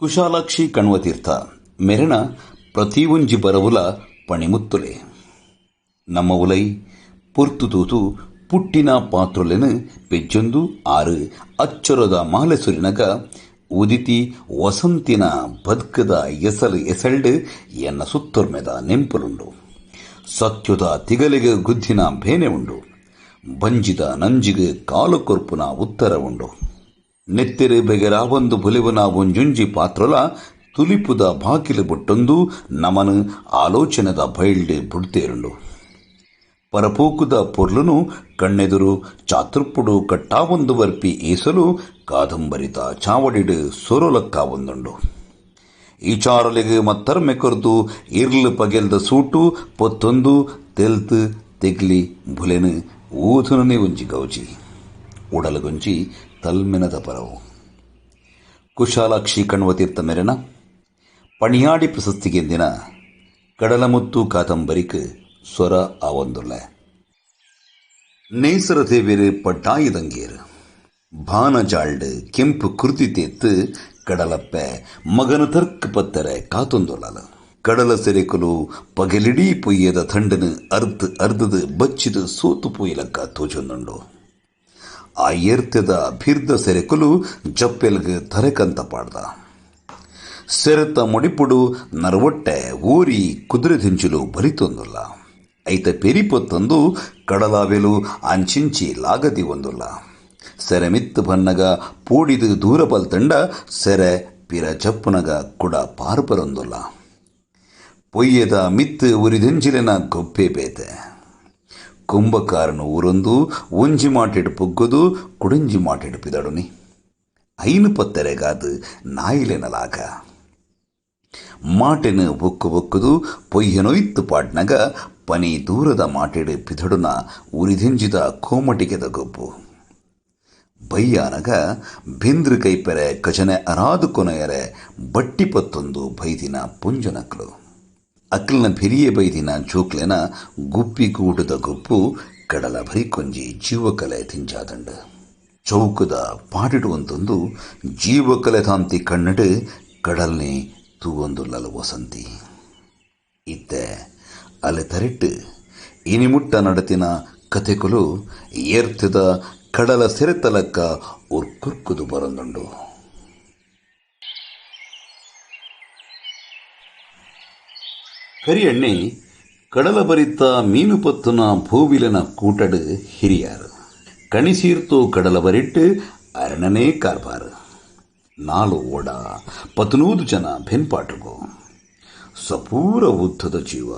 ಕುಶಾಲಾಕ್ಷಿ ಕಣ್ವತೀರ್ಥ ಮೆರೆನ ಪ್ರತಿಯೊಂಜಿ ಬರವುಲ ಪಣಿಮುತ್ತುಲೆ. ನಮ್ಮ ಉಲೈ ಪೊರ್ತುತೂತು ಪುಟ್ಟಿನ ಪಾತ್ರೊಲೆನ್ ಪೆಜ್ಜೊಂದು ಆರು ಅಚ್ಚರದ ಮಾಲೆ ಸುರಿನಗ ಉದಿತಿ ವಸಂತಿನ ಬದ್ಕದ ಎಸಲು ಎಸಲ್ಡ್ ಎನ್ನ ಸುತ್ತೊರ್ಮೆದ ನೆಂಪುಲುಂಡು. ಸತ್ಯದ ತಿಗಲಿಗೆ ಗುದ್ದಿನ ಬೇನೆ ಉಂಡು. ಬಂಜಿದ ನಂಜಿಗೆ ಕಾಲು ಕೊರ್ಪುನ ಉತ್ತರ ಉಂಡು. ನೆತ್ತಿರು ಬೆಗೆರಾವೊಂದು ಬುಲಿವುನ ಒಂಜೊಂಜಿ ಪಾತ್ರೊಲ ತುಲಿಪುದ ಬಾಕಿಲು ಬುಟ್ಟೊಂದು ನಮನು ಆಲೋಚನೆದ ಬೈಲ್ಡ್ ಬುಡ್ತೇರುಂಡು. ಪರಪೋಕುದ ಪೊರ್ಲುನು ಕಣ್ಣೆದುರು ಚಾತುರ್ಪುಡು ಕಟ್ಟಾವೊಂದು ಬರ್ಪಿ ಏಸಲು ಕಾದಂಬರಿತ ಚಾವಡಿಡು ಸೊರೊಲಕ್ಕಾವೊಂದುಂಡು. ಈಚಾರಲೆಗ್ ಮತ್ತರ್ಮೆ ಕೊರ್ದು ಇರ್ಲು ಪಗೆಲ್ದ ಸೂಟು ಪೊತ್ತೊಂದು ತೆಲ್ತ್ ತೆಗ್ಲಿ ಬುಲೆನು ಓದುನನೆ ಒಂಜಿ ಗೌಜಿ ಉಡಲುಗೊಂಜಿ ತಲ್ಮೆನದ ಪರವು. ಕುಶಾಲಾಕ್ಷಿ ಕಣ್ವತೀರ್ಥ ಮೆರೆನ ಪಣಿಯಾಡಿ ಪ್ರಶಸ್ತಿಗೆಂದಿನ ಕಡಲಮುತ್ತು ಕಾದಂಬರಿಕ್ ಸ್ವರ ಆವೊಂದುಲ್ಲ. ನೇಸರ ದೇವೇರು ಪಡ್ಡಾಯಿದಂಗೇರು ಬಾನಜಾಳ್ಡ್ ಕೆಂಪು ಕುರ್ದಿ ತೇತ್ತು ಕಡಲಪ್ಪೆ ಮಗನ ತರ್ಕ್ ಪತ್ತರೆ ಕಾತೊಂದುಲ್ಲಲು. ಕಡಲ ಸೆರೆಕುಲು ಪಗೆಲಿಡೀ ಪೊಯ್ಯದ ತಂಡನು ಅರ್ಧ ಅರ್ಧದ ಬಚ್ಚಿದ ಸೋತು ಪೊಯ್ಯಲಕ್ಕ ತೋಜೊಂದುಂಡು. ಆ ಏರ್ತದ ಬಿರ್ದ ಸೆರೆಕುಲು ಜಪ್ಪೆಲ್ಗ್ ತರೆಕಂತ ಪಾಡ್ದ. ಸೆರೆತ ಮುಡಿಪುಡು ನರವೊಟ್ಟೆ ಓರಿ ಕುದುರೆ ದಿಂಜುಲು ಬಲಿತೊಂದುಲ್ಲ. ಐತ ಪೆರಿಪೊತ್ತೊಂದು ಕಡಲಾವೆಲು ಅಂಚಿಂಚಿ ಲಾಗದಿ ಒಂದುಲ್ಲ. ಸೆರೆ ಮಿತ್ತು ಬನ್ನಗ ಪೋಡಿದು ದೂರ ಬಲ್ತಂಡ ಸೆರೆ ಪಿರ ಜಪ್ಪುನಗ ಕುಡ ಪಾರ್ಪರೊಂದುಲ್ಲ. ಪೊಯ್ಯದ ಮಿತ್ತು ಉರಿದೆಂಜಿಲೆನ ಗೊಬ್ಬೆ ಬೇತೆ. ಕುಂಭಕಾರನು ಊರೊಂದು ಒಂಜಿ ಮಾಟೆಡ್ ಪೊಗ್ಗುದು ಕುಡಂಜಿ ಮಾಟೆಡ್ ಪಿದಡುನಿ. ಐನು ಪತ್ತೆರೆಗಾದು ನಾಯಿಲೆನಲಾಗ ಮಾಟೆನು ಬೊಕ್ಕು ಬೊಕ್ಕುದು ಪೊಯ್ಯನೊಯ್ತು ಪಾಡ್ನಗ ಪನಿ ದೂರದ ಮಾಟೆಡ್ ಪಿದಡುನ ಉರಿದೆಂಜಿದ ಕೋಮಟಿಗೆದ ಗೊಬ್ಬು. ಬೈಯಾನಗ ಬಿಂದ್ರ ಕೈಪೆರೆ ಕಜನೆ ಅರಾದು ಕೊನೆಯರೆ ಬಟ್ಟಿ ಪತ್ತೊಂದು ಬೈದಿನ ಪುಂಜನಕ್ಲು. ಅಕ್ಲನ ಬೆರಿಯೆ ಬೈದಿನ ಜೋಕ್ಲೆನ ಗುಪ್ಪಿಗೂಡುದ ಗೊಬ್ಬು ಕಡಲ ಬರಿಕೊಂಜಿ ಜೀವಕಲೆ ತಿಂಜಾದಂಡು. ಚೌಕದ ಪಾಡಿಡುವಂತೊಂದು ಜೀವಕಲೆ ತಾಂತಿ ಕಣ್ಣಡು ಕಡಲ್ನೆ ತೂವೊಂದುಲ್ಲಲು ವಸಂತಿ. ಇತ್ತೆ ಅಲೆ ತರಿಟ್ಟು ಇನಿಮುಟ್ಟ ನಡತಿನ ಕತೆಕುಲು ಏರ್ತದ ಕಡಲ ಸೆರೆತಲಕ್ಕ ಉರ್ಕುರ್ಕುದು ಬರೊಂದುಂಡು. ಕರಿಯಣ್ಣೆ ಕಡಲ ಬರಿತ ಮೀನು ಪತ್ತುನ ಭೂವಿಲನ ಕೂಟಡು ಹಿರಿಯಾರು. ಕಣಿಸೀರ್ತು ಕಡಲ ಬರಿಟ್ಟು ಅರಣನೇ ಕಾರ್ಬಾರು. ನಾಲು ಓಡ 14 ಜನ ಬೆನ್ಪಾಟುಗು. ಸಪೂರ ಉದ್ದದ ಜೀವ,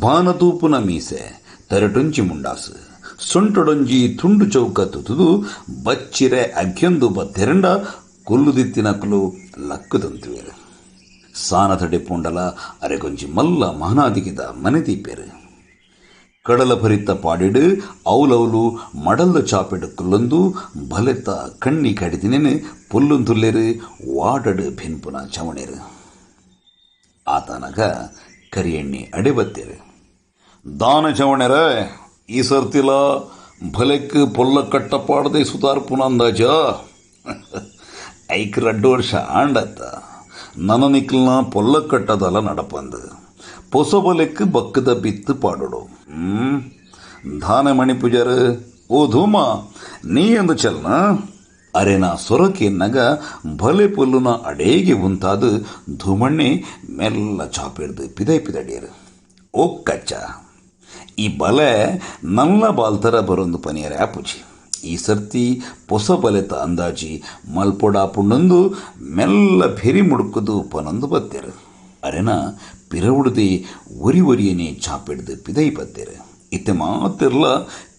ಬಾನತೂಪುನ ಮೀಸೆ, ತರಟೊಂಜಿ ಮುಂಡಾಸು, ಸೊಂಟೊಡೊಂಜಿ ತುಂಡು ಚೌಕ ತುತುದು ಬಚ್ಚಿರೆ ಅಗ್ಯೊಂದು ಬತ್ತೆರಂಡ ಕೊಲ್ಲುದಿತ್ತಿನಕುಲು ಲಕ್ಕುದಂತುವೇರು. ಸಾನತಡೆ ಪೂಂಡಲ ಅರೆಗೊಂಜಿ ಮಲ್ಲ ಮಾನಾದಿಗಿದ ಮನೆ ದೀಪೇರು. ಕಡಲ ಭರಿತ ಪಾಡಿಡು ಔಲೌಲು ಮಡಲ್ದ ಚಾಪೆಡು ಕುಲ್ಲೊಂದು ಬಲೆತ ಕಣ್ಣಿ ಕಡಿದಿನೇನು ಪುಲ್ಲುಂದುಲ್ಲೇರು ವಾಡಡು ಬೆನ್ಪುನ ಚವಣೇರು. ಆತನಗ ಕರಿಯಣ್ಣಿ ಅಡೆಬತ್ತೇರು. ದಾನ ಚವಣೆರ ಈ ಸರ್ತಿಲ ಬಲೆಕ್ ಪೊಲ್ಲ ಕಟ್ಟಪಾಡದೆ ಸುತಾರ್ಪುನ ಅಂದಾಜ ಐಕ್ 2 ವರ್ಷ ಆಂಡತ್ತ ನನ ನಿಕ್ಲನ ಪೊಲ್ಲ ಕಟ್ಟದಲ್ಲ ನಡಪಂದು ಪೊಸಬಲೆಕ್ ಬಕ್ಕದ ಬಿತ್ತು ಪಾಡೋಡು. ಧಾನ ಮಣಿ ಪೂಜಾರು ಓ ಧೂಮ ನೀ ಎಂದು ಚಲ್ನ ಅರೆನ ಸೊರಕೆನ್ನಗ ಬಲೆ ಪೊಲ್ಲುನ ಅಡೇಗೆ ಉಂತಾದು ಧೂಮಣ್ಣೆ ಮೆಲ್ಲ ಚಾಪಿಡ್ದು ಪಿದೈ ಪಿದಡಿಯರು. ಓ ಕಚ್ಚ ಈ ಬಲೆ ನಲ್ಲ ಬಾಲ್ತರ ಬರೊಂದು ಪನಿಯರೆ ಆಪುಜಿ. ಈ ಸರ್ತಿ ಪೊಸ ಬಲೆತ ಅಂದಾಜಿ ಮಲ್ಪೊಡಾಪುಂಡೊಂದು ಮೆಲ್ಲ ಬೆರಿ ಮುಡುಕುದು ಪನೊಂದು ಬತ್ತೇರು. ಅರೆನ ಪಿರವುಡುದೆ ಒರಿ ಒರಿಯನೇ ಚಾಪಿಡ್ದು ಪಿದೈ ಬತ್ತೇರು. ಇತ್ತೆ ಮಾತಿರ್ಲ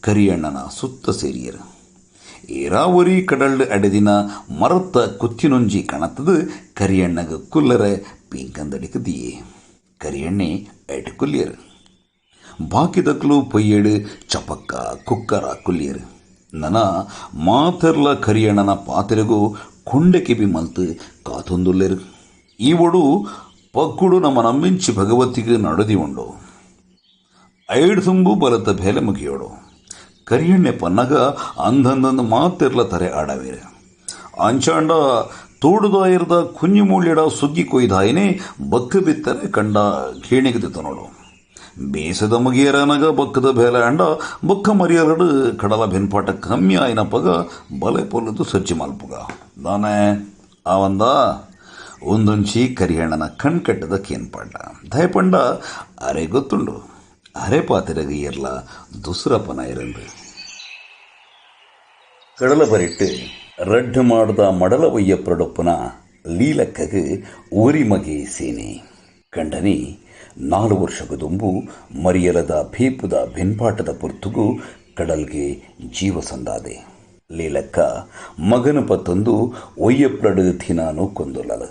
ಕರಿಯಣ್ಣನ ಸುತ್ತ ಸೇರಿಯರು. ಏರಾವರಿ ಕಡಲ್ಡು ಅಡೆದಿನ ಮರತ್ತ ಕುತ್ತಿನೊಂಜಿ ಕಣತದು ಕರಿಯಣ್ಣಗ ಕುಲ್ಲರೆ ಪೀಂಕಂದಡಿக்கு ದಿಯೇ. ಕರಿಯಣ್ಣೆ ಐಟು ಕುಲ್ಲಿಯರು. ಬಾಕಿದಕ್ಲು ಪೊಯ್ಯೇಡು ಚಪಕ್ಕ ಕುಕ್ಕರ ಕುಲ್ಲಿಯರು. ನನ ಮಾತರ್ಲ ಕರಿಯಣ್ಣನ ಪಾತೆರೆಗೂ ಕೊಂಡೆ ಕಿಬಿ ಮಲ್ತು ಕಾತೊಂದುಲ್ಲೇರು. ಈ ಒಡು ಪಗ್ಗುಡು ನಮ್ಮ ನಮ್ಮಿಂಚಿ ಭಗವತಿಗೆ ನಡುದಿ ಉಂಡು. ಐಡು ತುಂಬು ಬಲತ ಬೇಲೆ ಮುಗಿಯೋಡು. ಕರಿಯಣ್ಣೆ ಪನ್ನಗ ಅಂದಂದೊಂದು ಮಾತಿರ್ಲ ತರೆ ಆಡವೇರು. ಅಂಚಾಂಡ ತೋಡುದಾಯರ್ದ ಕುಂಜಿ ಮೂಳ್ಯಡ ಸುಗ್ಗಿ ಕೊಯ್ದಾಯನೆ ಬಕ್ಕ ಬಿತ್ತರೆ ಕಂಡ ಖೇಣಿಗೆ ನೋಡು. ಬೇಸದ ಮುಗಿಯರನಗ ಬಕ್ಕದ ಬೇಲೆ ಅಂಡ ಬೊಕ್ಕ ಮರಿಯರಡು ಕಡಲ ಬೆನ್ಪಾಟ ಕಮ್ಮಿ ಆಯ್ನಪಗ ಬಲೆ ಪೊಲ್ಲದು ಸಜ್ಜಿ ಮಲ್ಪುಗ ದಾನೆ ಆವಂದ ಒಂದೊಂಚಿ ಕರಿಯಣ್ಣನ ಕಣ್ಕಟ್ಟದ ಕೇನ್ಪಂಡ ದಯಪಂಡ ಅರೆ ಗೊತ್ತುಂಡು ಅರೆ ಪಾತಿರಗ ಇರ್ಲ ದುಸ್ರಪನ ಇರಂದು. ಕಡಲ ಬರಿಟ್ಟು ರಡ್ಡು ಮಾಡದ ಮಡಲ ಒಯ್ಯಪ್ರಡೊಪ್ಪನ ಲೀಲಕ್ಕಗೆ ಊರಿಮಗೆ ಸೇನೆ ಕಂಡನಿ 4 ವರ್ಷಗದುಂಬು ಮರಿಯಲದ ಭೀಪುದ ಬೆನ್ಪಾಟದ ಪೊರ್ತುಗು ಕಡಲ್ಗೆ ಜೀವ ಸಂದಾದೆ. ಲೀಲಕ್ಕ ಮಗನ ಪತ್ತೊಂದು ಒಯ್ಯಪ್ರಡು ಥಿನಾನು ಕೊಂದೊಲ್ಲಲು.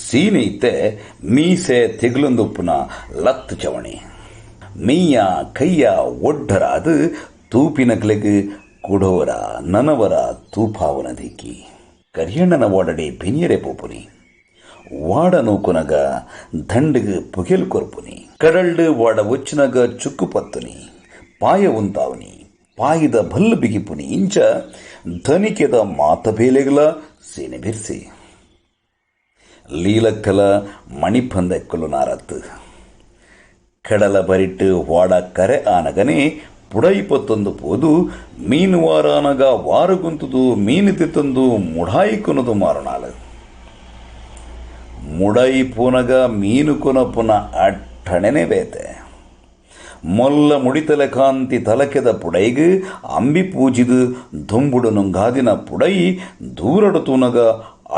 ಸೀನೈತೆ ಮೀಸೆ ತೆಗ್ಲೊಂದುಪ್ಪುನ ಲತ್ತು ಚವಣಿ ಮೀಯ ಕೈಯ ಒಡ್ಡರಾದು ತೂಪಿನಗ್ಲೆಗ್ ಕುಡೋರ ನನವರ ತೂಪಾವನ ದಿಕ್ಕಿ ಕರಿಯಣ್ಣನ ವಾಡಡೆ ಬೆನಿಯರೆ ಪೋಪುನಿ ವಾಡ ನೂಕುನಗ ದಂಡಗ್ ಪುಗೆಲ್ ಕೊರ್ಪುನಿ ಕಡಲ್ಡು ವಾಡ ಒಚ್ಚಿನಗ ಚುಕ್ಕು ಪತ್ತುನಿ ಪಾಯ ಉಂತಾವನಿ ಪಾಯಿದ ಬಲ್ಲು ಬಿಗಿಪುನಿ ಇಂಚ ಧನಿಕೆದ ಮಾತ ಬೇಲೆಗಳ ಸೇನೆ ಬಿರ್ಸಿ. ಲೀಲಕ್ಕಲ ಮಣಿಪಂದ ನಾರತ್ತು ಕಡಲ ಬರಿಟ್ಟು ವಾಡ ಕರೆ ಆನಗನೆ ಪುಡೈಪತ್ತೊಂದು ಪೋದು ಮೀನು ವಾರಾನಗ ವಾರುಗುಂತುದು ಮೀನು ತಿತ್ತೊಂದು ಮುಡಾಯಿ ಕೊನದು ಮಾರನಾಳು. ಮುಡೈ ಪೂನಗ ಮೀನು ಕೊನಪುನ ಅಟ್ಟಣೆನೆ ಬೇತೆ ಮೊಲ್ಲ ಮುಡಿತಲೆ ಕಾಂತಿ ತಲಕೆದ ಪುಡೈಗ್ ಅಂಬಿ ಪೂಜಿದು ದುಂಬುಡು ನುಂಗಾದಿನ ಪುಡೈ ದೂರಡು ತೂನಗ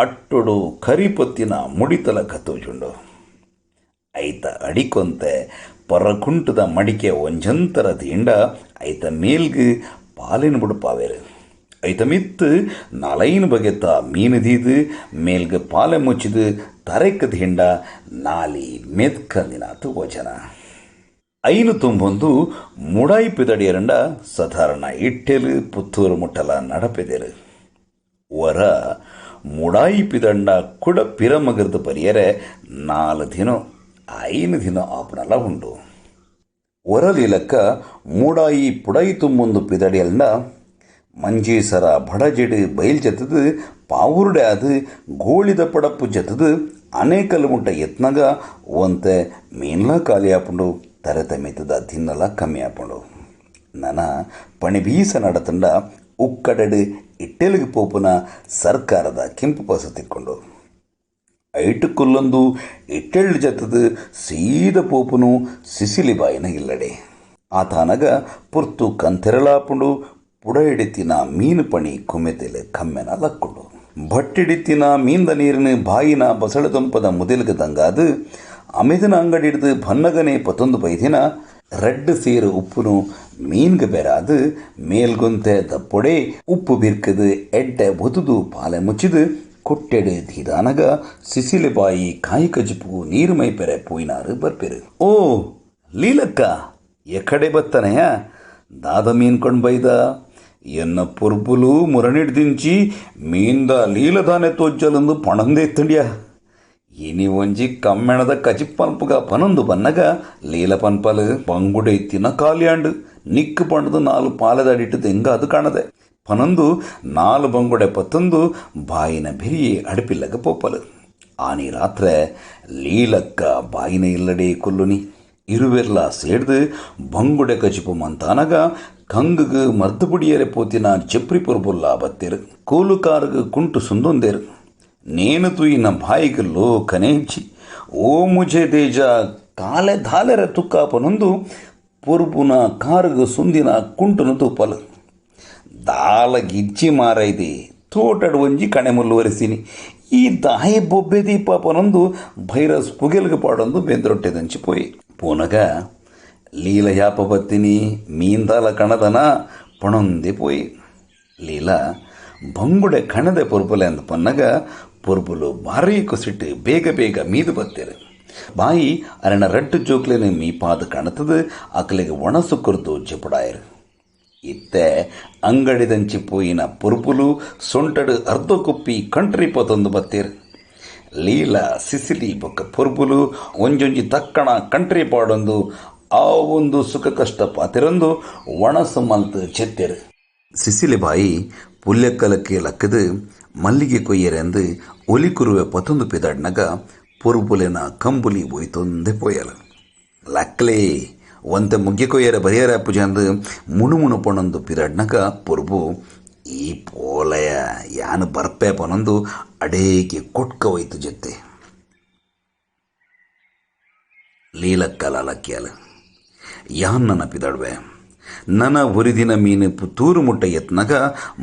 ಅಟ್ಟೊಡು ಕರಿಪತ್ತಿನ ಮುಡಿತಲ ಕತ್ತೋಜುಂಡು. ಐತ ಅಡಿಕೊಂತೆ ಪರಕುಂಟದ ಮಡಿಕೆ ಒಂಜಂತರ ದಿಂಡ ಐತ ಮೇಲ್ಗ್ ಪಾಲಿನ ಬುಡುಪಾವೇರು. ಐತ ಮಿತ್ತು ನಾಲೈನು ಬಗೆತ ಮೀನು ದೀದು ಮೇಲ್ಗ್ ಪಾಲೆ ಮುಚ್ಚಿದು ತರೆಕ್ ದಿಂಡ ನಾಲಿ ಮೆದ್ಕಂದಿನಾತು ವಚನ. ಐನು ತುಂಬೊಂದು ಮುಡಾಯಿ ಪಿದಡಿಯರಂಡ ಸಾಧಾರಣ ಇಟ್ಟೆಲು ಪುತ್ತೂರು ಮುಟ್ಟಲ ನಡಪೆದೆರು. ವರ ಮುಡಾಯಿ ಪಿದಂಡ ಕುಡ ಪಿರಮಗರ್ದು ಪರಿಯರೆ 4 ದಿನ 5 ದಿನ ಆಪಣಲ ಉಂಡು. ಒರಲೀಲಕ್ಕ ಮೂಡಾಯಿ ಪುಡಾಯಿ ತುಂಬೊಂದು ಪಿದಡಿಯಲ್ನ ಮಂಜೇಸರ ಬಡಜೆಡು ಬಯಲ್ ಜತದು ಪಾವುರುಡೆ ಅದು ಗೋಳಿದ ಪಡಪ್ಪು ಜತದು ಅನೇಕಲು ಮುಟ್ಟ ಎತ್ನಗ ಒಂತೆ ಮೀನ್ಲ ಖಾಲಿ ಆಪುಂಡು ತರೆತ ಮಿತ್ತದ ತಿನ್ನಲ ಕಮ್ಮಿ ಆಪುಂಡು. ನನ ಪಣಿ ಬೀಸ ನಡತಂಡ ಉಕ್ಕಡಡು ಇಟ್ಟೆಲಿಗೆ ಪೋಪುನ ಸರ್ಕಾರದ ಕೆಂಪು ಪಸ ತಿಕ್ಕೊಂಡು ಐಟು ಕುಲ್ಲೊಂದು ಇಟ್ಟೆಳ್ಳು ಜತದು ಸೀದ ಪೋಪುನು ಸಿಸಿಲಿ ಬಾಯಿನ ಇಲ್ಲಡೆ. ಆತಾನಗ ಪುರ್ತು ಕಂತೆರಳಾಪುಂಡು ಪುಡ ಹಿಡಿತಿನ ಮೀನು ಪಣಿ ಕುಮೆತೆಲೆ ಕಮ್ಮೆನ ಲಕ್ಕುಂಡು. ಭಟ್ಟಿಡಿತಿನ ಮೀಂದ ನೀರಿನ ಬಾಯಿನ ಬಸಳೆ ದೊಂಪದ ಮುದೆಲ್ಗೆ ದಂಗಾದು ಅಮೆದಿನ ಅಂಗಡಿ ಹಿಡಿದು ಬನ್ನಗನೆ ಪತ್ತೊಂದು ಬೈದಿನ ರೆಡ್ ಸೇರು ಉಪ್ಪುನು ಮೀನ್ಗೆ ಬೆರಾದು ಮೇಲ್ಗೊಂತೆ ದಪ್ಪೊಡೆ ಉಪ್ಪು ಬಿರ್ಕದು ಎಡ್ಡೆ ಒದುದು ಪಾಲೆ ಮುಚ್ಚಿದು ಕೊಟ್ಟೆಡೆ ದೀದಾನಗ ಸಿಸಿಲೆ ಬಾಯಿ ಕಾಯಿ ಕಜಿಪು ನೀರು ಮೈ ಪೆರೆ ಪೋಯಿನಾರು ಬರ್ಪೆರು. ಓ ಲೀಲಕ್ಕ ಎಕಡೆ ಬತ್ತನೆಯ ದಾದ ಮೀನ್ ಕೊಂಡು ಬೈದ ಎನ್ನ ಪೊರ್ಬುಲು ಮುರಣಿಡ್ದಿಂಚಿ ಮೀನ್ದ ಲೀಲದಾನೆ ತೋಜ್ಜಲಂದು ಪಣಂದೆ ಎತ್ತಂಡ್ಯ ಇನಿ ಒಂಜಿ ಕಮ್ಮೆಣದ ಕಜಿಪ್ಪಲ್ಪುಗ ಪನೊಂದು ಬನ್ನಗ ಲೀಲ ಪನ್ಪಲು ಬಂಗುಡೆ ತಿನ್ನ ಕಾಲಿಯಾಂಡು ನಿಕ್ಕು ಪಂಡದು 4 ಪಾಲೆದಡಿಟ್ಟು ದೆಂಗ ಅದು ಕಾಣದೆ ಪನೊಂದು 4 ಬಂಗುಡೆ ಪತ್ತೊಂದು ಬಾಯಿನ ಬೆರಿಯೇ ಅಡಪಿಲ್ಲಗ ಪೋಪಲು. ಆನಿ ರಾತ್ರೆ ಲೀಲಕ್ಕ ಬಾಯಿನ ಇಲ್ಲಡೆ ಕೊಲ್ಲುನಿ ಇರುವೆರ್ಲ ಸೇಡ್ದು ಬಂಗುಡೆ ಕಜಿಪು ಮಂತಾನಗ ಕಂಗುಗು ಮರ್ದು ಪುಡಿಯರೆ ಪೋತಿನ ಜಪ್ರಿ ಪೊರ್ಬುಲ್ಲ ಬತ್ತೇರು ಕೋಲು ಕಾರುಗು ಕುಂಟು ಸುಂದೊಂದೇರು. ನೇನು ತುಯಿನ ಬಾಯಿಗೆ ಲೋಕನೇಂಚಿ ಓ ಮುಜೆ ದೇಜ ಕಾಲೆ ಧಾಲೆರ ತುಕ್ಕಾಪನೊಂದು ಪೊರ್ಬುನ ಕಾರುಗು ಸುಂದಿನ ಕುಂಟುನು ತೂಪಲು. ದಾಲ ಗಿಜ್ಜಿ ಮಾರೈದೆ ತೋಟಡು ಒಂಜಿ ಕಣೆ ಮುಳ್ಳುವರಿಸಿನಿ ಈ ದಾಯಿ ಬೊಬ್ಬೆ ದೀಪಾಪನೊಂದು ಭೈರಸ್ ಪುಗೆಲ್ಗೆ ಪಾಡೊಂದು ಬೆಂದ್ರೊಟ್ಟೆದಂಚಿ ಪೋಯಿ ಪೋನಗ ಲೀಲ ಯಾಪ ಬತ್ತಿನಿ ಮೀಂದಾಲ ಕಣದನ ಪಣೊಂದೆ ಪೋಯಿ. ಲೀಲ ಬಂಗುಡೆ ಕಣದೆ ಪೊರ್ಬುಲೆ ಅಂದ ಪನ್ನಗ ಪೊರ್ಬುಲು ಭಾರೀ ಕುಸಿಟ್ಟು ಬೇಗ ಬೇಗ ಮೀದು ಬತ್ತೇರು. ಬಾಯಿ ಅರಣ ರಡ್ಡು ಜೋಕ್ಲೇನು ಮೀಪಾದ ಕಣತದು ಅಕಲಿಗೆ ಒಣಸು ಕುರಿತು ಜಪುಡಾಯರು. ಇತ್ತೆ ಅಂಗಡಿದಂಚಿ ಪೋಯಿನ ಪೊರ್ಬುಲು ಸೊಂಟಡು ಅರ್ಧ ಕುಪ್ಪಿ ಕಂಟ್ರಿ ಪೊತೊಂದು ಬತ್ತೇರು. ಲೀಲ ಸಿಸಿಲಿ ಬೊಕ್ಕ ಪೊರ್ಬುಲು ಒಂಜೊಂಜಿ ತಕ್ಕಣ ಕಂಟ್ರಿ ಪಾಡೊಂದು ಆ ಒಂದು ಸುಖ ಕಷ್ಟ ಪಾತಿರೊಂದು ಒಣಸು ಮಲ್ತು ಚೆತ್ತೇರು. ಸಿಸಿಲಿ ಬಾಯಿ ಪುಲ್ಯಕ್ಕಲಕ್ಕೆ ಲಕ್ಕದು ಮಲ್ಲಿಗೆ ಕೊಯ್ಯರೆಂದು ಒಲಿಕುರುವೆ ಪತೊಂದು ಪಿದಾಡ್ನಗ ಪೊರ್ಬುಲೆನ ಕಂಬುಲಿ ಒಯ್ತೊಂದೇ ಪೋಯಲು. ಲಕ್ಲೇ ಒಂತೆ ಮುಗ್ಗೆ ಕೊಯ್ಯರೆ ಬರಿಯರ ಪೂಜೆಂದು ಮುಣು ಮುಣು ಪೊಣೊಂದು ಪಿದಾಡ್ನಗ ಪೊರ್ಬು ಈ ಪೋಲಯ ಯಾನು ಬರ್ಪೆ ಪನೊಂದು ಅಡೇಗೆ ಕೊಟ್ಕ ಒಯ್ತು ಜೊತೆ. ಲೀಲಕ್ಕಲ ಲಕ್ಕಿಯಲು ಯಾನ್ ನನ್ನ ಪಿದಾಡುವೆ ನನ್ನ ಒರಿದಿನ ಮೀನು ಪುತ್ತೂರು ಮುಟ್ಟ ಎತ್ನಗ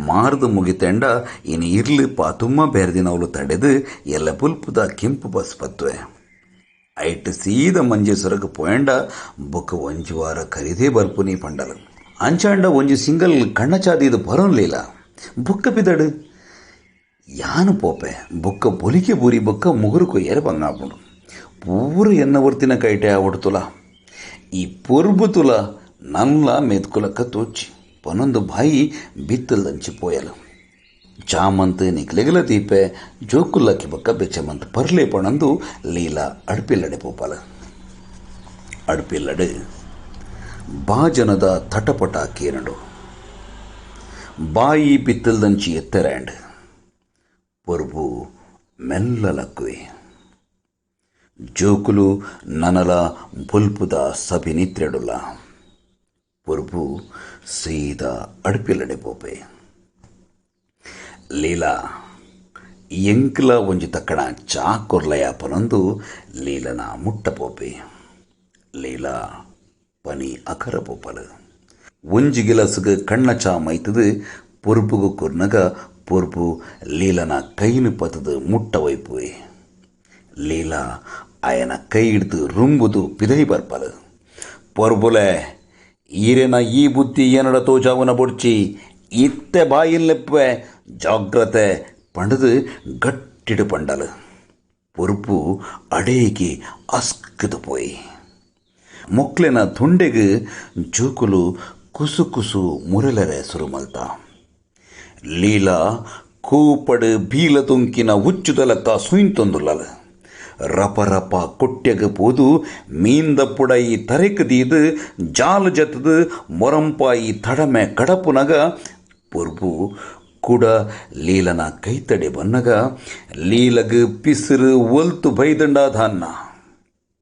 ಮಾರ್ದು ಮುಗಿತೆಂಡ ಇನ್ನು ಇರ್ಲು ಪಾತುಮ್ಮ ಬೇರೆದಿನವಳು ತಡೆದು ಎಲ್ಲ ಪುಲ್ಪುದ ಕೆಂಪು ಬಸ್ ಪತ್ತುವೆ. ಐಟ್ ಸೀದ ಮಂಜೇಶ್ವರಕ್ಕೆ ಪೋಯಂಡ ಬೊಕ್ಕ ಒಂಜಿ ವಾರ ಕರಿದೇ ಬರ್ಪುನಿ ಪಂಡಲು. ಅಂಚಾಂಡ ಒಂಜಿ ಸಿಂಗಲ್ ಕಣ್ಣಚಾದಿದು ಬರೋನ್ಲಿಲ್ಲ ಬೊಕ್ಕ ಪಿದಡು ಯಾನು ಪೋಪೆ ಬೊಕ್ಕ ಬೊಲಿಕೆ ಬೂರಿ ಬೊಕ್ಕ ಮುಗುರು ಕೊಯ್ಯರೆ ಬಂಗಾಪುಂಡು ಪೂರ ಎನ್ನ ವರ್ತಿನ ಕೈಟೆ ಆವಡ್ತುಲ ಈ ಪೊರ್ಬುತುಲ ನಲ್ಲ ಮೆದ್ಕುಲಕ್ಕ ತೋಚಿ ಪನೊಂದು ಬಾಯಿ ಬಿತ್ತಲ್ದಂಚಿ ಪೋಯಲು. ಚಾಮಂತ್ ನಿಕ್ಲೆಗಲ ದೀಪೆ ಜೋಕುಲ್ಲಕ್ಕಿ ಬೊಕ್ಕ ಬೆಚ್ಚಮಂತ್ ಪರ್ಲೆ ಪಣಂದು ಲೀಲಾ ಅಡ್ಪಿಲ್ಲಡೆ ಪೋಪಾಲ. ಅಡ್ಪಿಲ್ಲಡೆ ಬಾಜನದ ತಟಪಟ ಕೇನಡು ಬಾಯಿ ಬಿತ್ತಲ್ದಂಚಿ ಎತ್ತೆರಾಂಡ್ ಪೊರ್ಬು ಮೆಲ್ಲಲಕ್ಕುವೆ. ಜೋಕುಲು ನನಲ ಬೊಲ್ಪುದ ಸಭೆ ನಿತ್ರೆಡುಲ್ಲ. ಪೊರ್ಬು ಸೀದಾ ಅಡ್ಪಿಲ್ಲಡೆ ಪೋಪೆ. ಲೀಲಾ ಎಂಕ್ಲ ಒಂಜಿ ತಕ್ಕಣ ಚಾ ಕೊರ್ಲಯ ಪನೊಂದು ಲೀಲನ ಮುಟ್ಟ ಪೋಪೆ. ಲೀಲಾ ಪನಿ ಅಖರ ಪೋಪಲು. ಒಂಜಿ ಗಿಲಸುಗ ಕಣ್ಣ ಚಾ ಮೈತದು ಪೊರ್ಬುಗು ಕೊರ್ನಗ ಪೊರ್ಬು ಲೀಲನ ಕೈನು ಪತದು ಮುಟ್ಟ ವೈಪುವೆ. ಲೀಲಾ ಆಯನ ಕೈ ಹಿಡ್ದು ರುಂಬುದು ಪಿದೈ ಬರ್ಪಲು. ಪೊರ್ಬುಲೆ ಈರೆನ ಈ ಬುದ್ಧಿ ಏನಡ ತೋಜಾವುನ ಬೊಡ್ಚಿ ಇತ್ತೆ ಬಾಯಿಲ್ಲೆಪ್ಪೆ ಜಾಗ್ರತೆ ಪಂಡದು ಗಟ್ಟಿಡು ಪಂಡಲು. ಪೊರ್ಬು ಅಡೇಗೆ ಅಸ್ಕದು ಪೋಯಿ. ಮೊಕ್ಲೆನ ತುಂಡೆಗು ಜೋಕುಲು ಕುಸು ಕುಸು ಮುರಲೆರೆ ಸುರುಮಲ್ತ. ಲೀಲಾ ಕೂಪಡು ಬೀಲ ತುಂಕಿನ ಹುಚ್ಚುದಲಕ್ಕ ಸುಯಿಂತೊಂದುಲ್ಲಲು. ರಪ ರಪ ಕೊಟ್ಯಗ ಪೋದು ಮೀಂದ ಪುಡೈ ತರೆಕ್ ದೀದು ಜಾಲು ಜತದು ಮೊರಂಪಾಯಿ ತಡಮೆ ಕಡಪುನಗ ಪೊರ್ಬು ಕೂಡ ಲೀಲನ ಕೈತಡೆ ಬನ್ನಗ ಲೀಲಗ್ ಪಿಸಿರು ಒಲ್ತು ಬೈದಂಡಾಧಾನ್ನ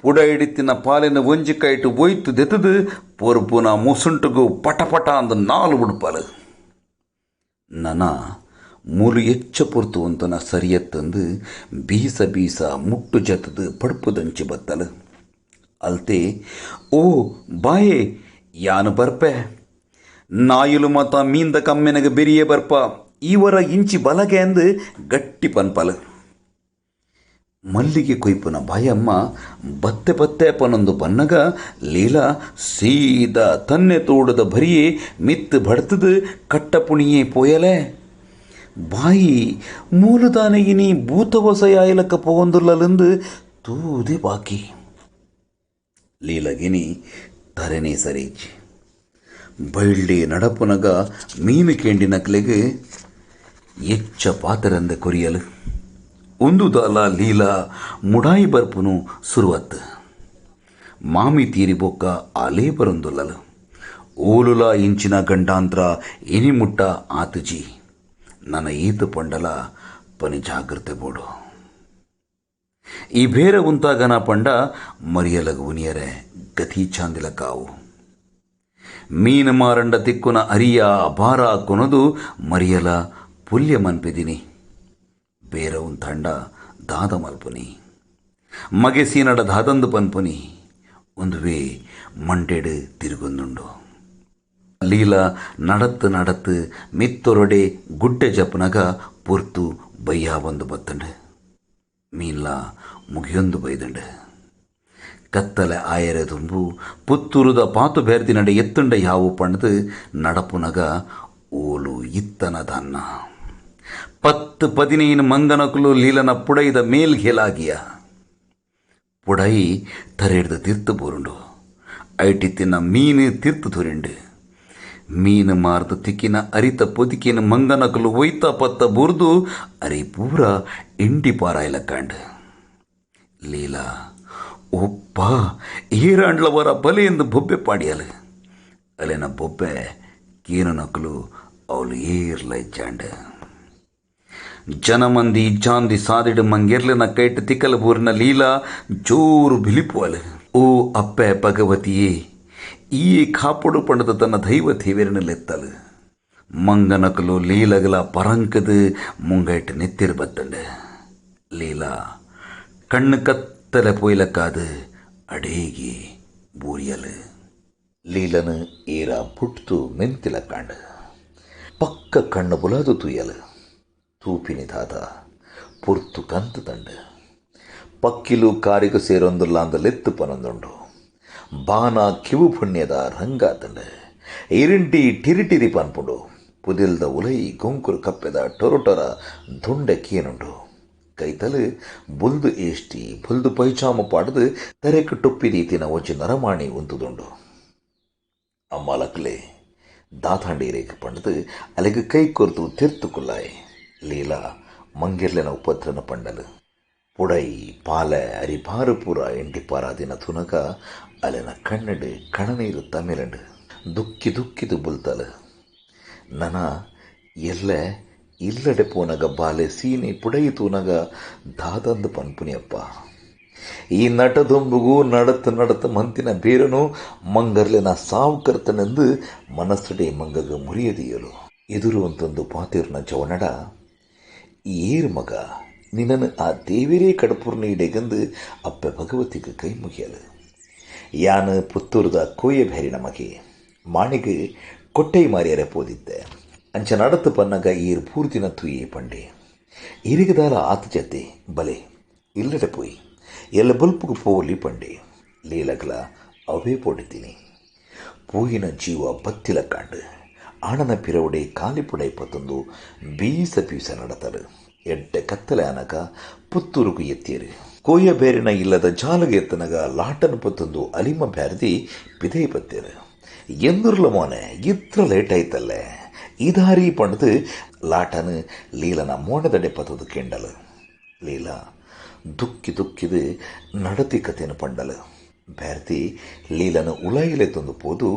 ಪುಡ ಹಿಡಿತಿನ ಪಾಲಿನ ಒಂಜಿ ಕೈಟು ಒಯ್ತು ದೆತದು ಪೊರ್ಬುನ ಮುಸುಂಟುಗು ಪಟಪಟ ಅಂದು ನಾಲು ಉಡುಪಲು. ನನ ಮೂಲು ಎಚ್ಚ ಪೊರ್ತು ಅಂತನ ಸರಿಯತ್ತಂದು ಬೀಸ ಬೀಸ ಮುಟ್ಟು ಜತದು ಪಡ್ಪುದಂಚಿ ಬತ್ತಲು. ಅಲ್ತೆ ಓ ಬಾಯೆ ಯಾನು ಬರ್ಪೆ ನಾಯುಲು ಮತ ಮೀಂದ ಕಮ್ಮೆನಗ ಬೆರಿಯೇ ಬರ್ಪ ಈವರ ಇಂಚಿ ಬಲಗೆ ಅಂದು ಗಟ್ಟಿ ಪನ್ಪಲು. ಮಲ್ಲಿಗೆ ಕೊಯ್ಪುನ ಬಾಯಮ್ಮ ಬತ್ತೆ ಬತ್ತೆ ಪನೊಂದು ಬನ್ನಗ ಲೀಲಾ ಸೀದಾ ತನ್ನೆ ತೋಡದ ಬರಿಯೇ ಮಿತ್ತು ಬಡ್ತದು ಕಟ್ಟಪುಣಿಯೇ ಪೋಯಲೆ. ಬಾಯಿ ಮೂಲದಾನೆಗಿನಿ ಭೂತವಸೆಯಾಯಲಕ್ಕ ಪೋವಂದುಲ್ಲಲೆಂದು ತೂದೆ ಬಾಕಿ. ಲೀಲಗಿನಿ ತರೆನೇ ಸರಿಚಿ ಬೈಲ್ಡಿ ನಡಪುನಗ ಮೀನು ಕೇಂಡಿನಕ್ಲೆಗೆ ಎಚ್ಚ ಪಾತರಂದ ಕೊರಿಯಲು. ಒಂದು ದಾಲ ಲೀಲಾ ಮುಡಾಯಿ ಬರ್ಪುನು ಸುರುವತ್ತು. ಮಾಮಿ ತೀರಿ ಬೊಕ್ಕ ಆಲೇ ಬರೊಂದುಲ್ಲಲು. ಓಲುಲ ಇಂಚಿನ ಗಂಡಾಂತರ ಎನಿ ಮುಟ್ಟ ಆತುಜಿ ನನ್ನ ಈತು ಪಂಡಲ ಪನಿ ಜಾಗ್ರತೆ ಬೋಡು. ಈ ಬೇರೆ ಉಂತಾಗನ ಪಂಡ ಮರಿಯಲಗ ಉನಿಯರೆ ಗತಿ ಚಾಂದಿಲ ಕಾವು. ಮೀನು ಮಾರಂಡ ತಿಕ್ಕುನ ಅರಿಯ ಭಾರ ಕೊನದು ಮರಿಯಲ ಪುಲ್ಯ ಮನ್ಪಿದಿನಿ. ಬೇರೆ ಉಂತಂಡ ದಾದ ಮಲ್ಪುನಿ ಮಗೆಸೀನಡ ದಾದಂದು ಪನ್ಪುನಿ ಒಂದುವೇ ಮಂಡೆಡು ತಿರುಗೊಂದುಂಡು. ಲೀಲಾ ನಡತ್ತು ನಡತ್ತು ಮಿತ್ತೊರಡೆ ಗುಡ್ಡೆ ಜಪನಗ ಪೊರ್ತು ಬಯ್ಯ ಬಂದು ಬತ್ತಂಡು. ಮೀನ್ಲ ಮುಗಿಯೊಂದು ಬೈದಂಡು. ಕತ್ತಲೆ ಆಯರೆ ತುಂಬು ಪುತ್ತೂರುದ ಪಾತು ಬೇರ್ದಿ ನಡೆ ಎತ್ತುಂಡ ಯಾವು ಪಂಡದು ನಡಪುನಗ ಓಲು ಇತ್ತನ ದನ್ನ 10 15 ಮಂಗನಕುಲು ಲೀಲನ ಪುಡೈದ ಮೇಲ್ಗೆಲಾಗಿಯ ಪುಡೈ ತರೆಡ್ದು ತಿರ್ತು ಬೋರುಂಡು. ಐಟಿತ್ತಿನ ಮೀನು ತಿರ್ತು ಧುರಿಂಡು. ಮೀನು ಮಾರ್ದು ತಿಕ್ಕಿನ ಅರಿತ ಪೊದಿಕಿನ ಮಂಗನಕುಲು ಒಯ್ತ ಪತ್ತ ಬೂರ್ದು ಅರಿ ಪೂರ ಇಂಡಿ ಪಾರಾಯ್ಲಕ್ಕಾಂಡು. ಲೀಲಾ ಒಪ್ಪ ಈರಾಂಡ್ಲವರ ಬಲೆ ಎಂದು ಬೊಬ್ಬೆ ಪಾಡಿಯಲು. ಅಲ್ಲಿನ ಬೊಬ್ಬೆ ಕೀನು ನಕಲು ಅವಳು ಏರ್ಲ ಇಜ್ಜಾಂಡು. ಜನಮಂದಿ ಇಜ್ಜಾಂದಿ ಸಾದಿಡು ಮಂಗೆರ್ಲೆನ ಕೈಟ್ ತಿಕ್ಕಲ ಬೂರಿನ ಲೀಲಾ ಜೋರು ಬಿಲಿಪುವಲು. ಓ ಅಪ್ಪೆ ಭಗವತಿಯೇ, ಈ ಕಾಪುಡು ಪಂಡದ ತನ್ನ ದೈವ ದೇವೆರನ ಲೆತ್ತಲು. ಮಂಗನಕಲು ಲೀಲಗಲ ಪರಂಕದು ಮುಂಗೈಟ್ ನೆತ್ತಿರು ಬತ್ತಂಡು. ಲೀಲಾ ಕಣ್ಣು ಕತ್ತಲೆ ಪೋಯ್ಲಕ್ಕಾದು ಅಡೇಗಿ ಬೂರಿಯಲು. ಲೀಲನು ಏರ ಪುಟ್ತು ಮೆಂತಿಲ ಕಾಂಡು ಪಕ್ಕ ಕಣ್ಣು ಬುಲಾದು ತೂಯಲು. ತೂಪಿನಿ ದಾದ ಪೊರ್ತು ಕಂತು ತಂಡು. ಪಕ್ಕಿಲು ಕಾರಿಗು ಸೇರೊಂದುಲ್ಲಾಂದ ಲೆತ್ತು ಪನೊಂದುಂಡು. ಬಾನ ಕಿವು ಪುಣ್ಯದ ರಂಗಾತಂಡು. ಇರಿಂಟಿ ಟಿರಿಟಿರಿ ಪನ್ಪುಂಡು. ಪುದಿಲ್ದ ಉಲೈ ಗೊಂಕುರು ಕಪ್ಪೆದ ಟೊರಟೊರ ದುಂಡೆ ಕೇನುಂಡು. ಕೈತಲು ಬುಲ್ದು ಏಷ್ಟಿ ಬುಲ್ದು ಪೈಚಾಮ ಪಾಡ್ದು ತರೆಕ್ ಟೊಪ್ಪಿ ರೀತಿನ ಒಂಜಿ ನರಮಾಣಿ ಉಂತುದುಂಡು. ಅಮ್ಮಲಕ್ಲೆ ದಾತಾಂಡೀರೇಗ್ ಪಂಡದು ಅಲೆಗ್ ಕೈ ಕೊರ್ದು ತಿರ್ತು ಕುಲ್ಲಾಯ್. ಲೀಲಾ ಮಂಗಿರ್ಲೆನ ಉಪದ್ರನ ಪಂಡಲು. ಪುಡೈ ಪಾಲೆ ಅರಿಪಾರು ಪೂರ ಎಂಟಿಪಾರಾದಿನ ತುನಕ ಅಲೆನ ಕಣ್ಣಡು ಕಣನೀರು ತಮಿಳಂಡು ದುಕ್ಕಿ ದುಕ್ಕಿದು ಬುಲ್ತಲು. ನನ ಎಲ್ಲೆ ಇಲ್ಲಡೆ ಪೋನಗ ಬಾಲೆ ಸೀನಿ ಪುಡೈ ತೂನಗ ದಾದಂದು ಪನ್ಪುನಿಯಪ್ಪ. ಈ ನಟದೊಂಬುಗೂ ನಡತು ನಡತು ಮಂತಿನ ಬೇರನು ಮಂಗರ್ಲೆನ ಸಾವು ಕರ್ತನೆಂದು ಮನಸ್ಸುಡೆ ಮಂಗಗ ಮುರಿಯದಿಯಲು. ಎದುರು ಅಂತೊಂದು ಪಾತಿರ್ನ ಜವನಡ, ಏರು ಮಗ ನಿನ್ನನ್ನು ಆ ದೇವಿರೇ ಕಡಪುರ್ನ ಇಡೆಗಂದು ಅಪ್ಪೆ ಭಗವತಿಗೆ ಕೈ ಮುಗಿಯಲು. ಯಾನು ಪುತ್ತೂರ್ದ ಕೋಯ ಬೇರಿನ ಮಗೆ ಮಾಣಿಗೆ ಕೊಟ್ಟೈ ಮಾರಿಯರೆ ಪೋದಿದ್ದೆ. ಅಂಚ ನಡತು ಪನ್ನಗ ಈರು ಪೂರ್ತಿನ ತೂಯೇ ಪಂಡೆ. ಇರಿಗದಾಲ ಆತ ಜತೆ ಬಲೆ ಇಲ್ಲಡೆ ಪೋಯಿ ಎಲ್ಲ ಬಲ್ಪುಗು ಪೋಲಿ ಪಂಡೆ. ಲೀಲಗಲ ಅವೇ ಪೋಡಿದ್ದೀನಿ. ಪೋಯಿನ ಜೀವ ಬತ್ತಿಲ ಕಾಂಡು ಆಣನ ಪಿರವಡೆ ಕಾಲಿಪುಡೈ ಪತ್ತೊಂದು ಬೀಸ ಬೀಸ ನಡತರು. ಎಡ್ಡೆ ಕತ್ತಲೆ ಅನಗ ಪುತ್ತೂರುಗು ಎತ್ತಿಯರು. ಕೋಯ ಬೇರಿನ ಇಲ್ಲದ ಜಾಲಗೆ ಎತ್ತನಗ ಲಾಟನ ಪತ್ತೊಂದು ಅಲಿಮ ಬ್ಯಾರದಿ ಪಿದೈ ಪತ್ತೇರು. ಎಂದುರ್ಲ ಮೋನೆ ಇತ್ರ ಲೇಟ್ ಆಯ್ತಲ್ಲೇ ಇದಾರಿ ಪಂಡದು ಲಾಟನು ಲೀಲನ ಮೋಣದಡೆ ಪತ್ತದು ಕೆಂಡಲು. ಲೀಲಾ ದುಕ್ಕಿ ದುಕ್ಕಿದು ನಡತಿ ಕಥೆನು ಪಂಡಲು. ಬ್ಯಾರ್ತಿ ಲೀಲನ ಉಲಾಯಿಲೆ ತಂದು ಪೋದು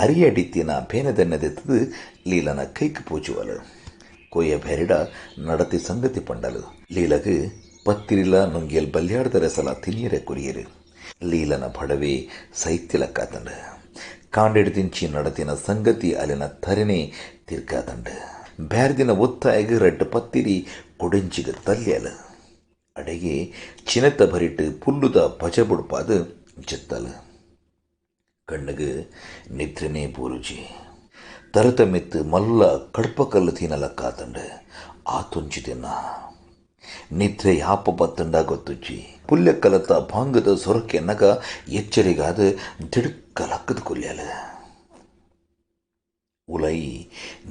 ಅರಿಯಡಿತ್ತಿನ ಬೇನೆದೆನ್ನದೆತ್ತದು ಲೀಲನ ಕೈಕ್ ಪೂಜುವಲು. ಕೊಯ್ಯ ಬೇರಿಡ ನಡತಿ ಸಂಗತಿ ಪಂಡಲು. ಲೀಲಗು ಪತ್ತಿರಿಲ ನುಂಗಿಯಲ್ ಬಲ್ಯಾಡ್ದರೆ ಸಲ ತಿನಿಯರೆ ಕುರಿಯರು. ಲೀಲನ ಬಡವೆ ಸೈತ್ಯಲಕ್ಕಾತಂಡು. ಕಾಂಡೆಡ್ದಿಂಚಿ ನಡತಿನ ಸಂಗತಿ ಅಲ್ಲಿನ ತರೆನೆ ತಿರ್ಕಾತಂಡು. ಬ್ಯಾರ್ದಿನ ಒತ್ತಾಯಗ ರಡ್ಡು ಪತ್ತಿರಿ ಕೊಡಂಚಿಗ ತಲ್ಯಲು. ಅಡೆಗೆ ಚಿನತ್ತ ಭರಿಟ್ಟು ಪುಲ್ಲುದ ಪಜ ಬುಡ್ಪಾದು ಜತ್ತಲು. ಕಣ್ಣುಗು ನಿದ್ರೆನೇ ಬೂರುಜಿ. ತರತ ಮೆತ್ತು ಮಲ್ಲ ಕಡ್ಪ ಕಲ್ಲು ತಿನ್ನಲಕ್ಕಾತಂಡು. ಆತೊಂಚಿ ತಿನ್ನ ನಿದ್ರೆ ಯಾಪ ಬತ್ತಂಡ ಗೊತ್ತುಜ್ಜಿ. ಪುಲ್ಯ ಕಲತ ಭಾಂಗದ ಸೊರಕೆನ್ನಗ ಎಚ್ಚರಿಗಾದ ದಿಡುಕ್ಕ ಲಕ್ಕದ ಕೊಲ್ಯಲು. ಉಲೈ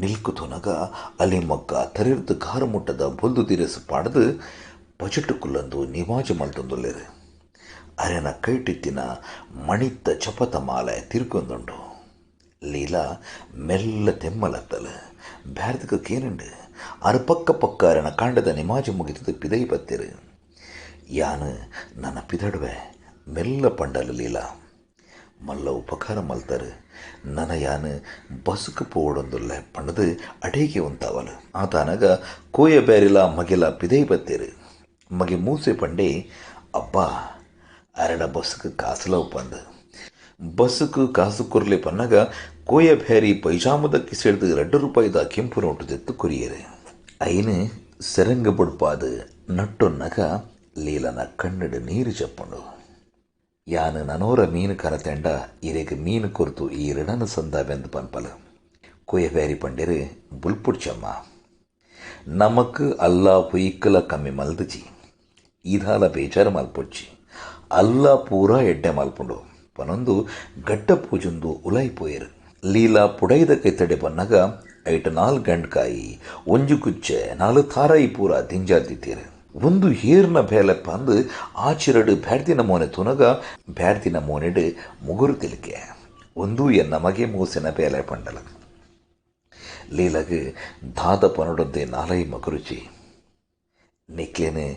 ನಿಲ್ಕುತುನಗ ಅಲ್ಲಿ ಮಗ್ಗ ತರಿರ್ದು ಕಾರು ಮುಟ್ಟದ ಬೊಲ್ದು ದಿರಸು ಪಾಡದು ಬಜೆಟ್ ಕುಲ್ಲಂದು ನಿವಾಜ ಮಲ್ತೊಂದುಲ್ಲೇರು. ಅರೆನ ಕೈಟಿತ್ತಿನ ಮಣಿತ್ತ ಚಪತ ಮಾಲೆ ತಿರ್ಕೊಂದುಂಡು. ಲೀಲಾ ಮೆಲ್ಲ ತೆಮ್ಮಲತ್ತಲು. ಬ್ಯಾರ್ದಕ ಕೇನಂಡು ಅರ ಪಕ್ಕ ಪಕ್ಕ ಅರೆನ ಕಾಂಡದ ನಿಮಾಜ ಮುಗಿತದ ಪಿದೈ ಬತ್ತಿರು. ಯಾನು ನನ್ನ ಪಿದಡುವೆ ಮೆಲ್ಲ ಪಂಡಲು ಲೀಲಾ. ಮಲ್ಲ ಉಪಕಾರ ಮಲ್ತರು. ನನ್ನ ಯಾನು ಬಸುಕು ಪೋಡೊಂದುಲ್ಲೆ ಪಂಡದು ಅಡೇಗೆ ಉಂತಾವಲು. ಆತಾನಗ ಕೋಯ ಬೇರಿಲ ಮಗೆಲ ಪಿದೈ ಬತ್ತಿರು. ಮಗೆ ಮೂಸೆ ಪಂಡೆ ಅಬ್ಬಾ ಅರಡ ಬಸ್ಸುக்கு ಕಾಸುಲ ಉಪ್ಪಂದು. ಬಸ್ಸುಕು ಕಾಸು ಕೊರ್ಲೆ ಪನ್ನಗ ಕೋಯ ಬೇರಿ ಪೈಜಾಮದ ಕಿಸೆಡ್ದು 2 ರೂಪಾಯಿದ ಕೆಂಪು ನೋಟು ತೆತ್ತು ಕೊರಿಯರು. ಐನು ಸೆರಂಗ ಬುಡ್ಪಾದು ನಟ್ಟೊನ್ನಗ ಲೀಲನ ಕಣ್ಣಡು ನೀರು ಚಪ್ಪಂಡು. ಯಾನು ನನೋರ ಮೀನು ಕನತೆಂಡ ಇರೆಗ್ ಮೀನು ಕೊರ್ತು ಈ ಋಣನ ಸಂದಾವೆಂದು ಪನ್ಪಲು. ಕೋಯ ಬೇರಿ ಪಂಡೇರು ಬುಲ್ಪುಡ್ಚಮ್ಮ ನಮಕ್ ಅಲ್ಲ ಪೊಯ್ಕಲ ಕಮ್ಮಿ ಮಲ್ದುಜಿ. ಈದಾಲ ಬೇಜಾರು ಮಲ್ಪೊಚ್ಚಿ ಅಲ್ಲ ಪೂರಾ ಎಡ್ಡೆ ಮಲ್ಪುಂಡು ಪನೊಂದು ಗಟ್ಟ ಪೂಜೊಂದು ಉಲಾಯಿ ಪೋಯರು. ಲೀಲಾ ಪುಡೈದ ಕೈತಡೆ ಬನ್ನಗ ಐಟ 4 ಗಂಡ್ಕಾಯಿ ಒಂಜು ಕುಚ್ಚೆ 4 ತಾರಾಯಿ ಪೂರ ದಿಂಜಾದಿತ್ತೀರು. ಒಂದು ಹೇರ್ನ ಬೇಲೆಪ್ಪ ಅಂದು ಆಚಿರಡು ಬ್ಯಾಡ್ದಿನ ಮೋನೆ ತುನಗ ಬ್ಯಾಡ್ದಿನ ಮೋನೆಡು ಮುಗುರು ತಿಲಿಕೆ ಒಂದು ಎನ್ನ ಮಗೆ ಮೂಸಿನ ಬೇಲೆ ಪಂಡಲ. ಲೀಲಗು ದಾದ ಪನಡೊದ್ದೆ ನಾಲೈ ಮಗುರುಚಿ. ನಿಕ್ಲೇನೆ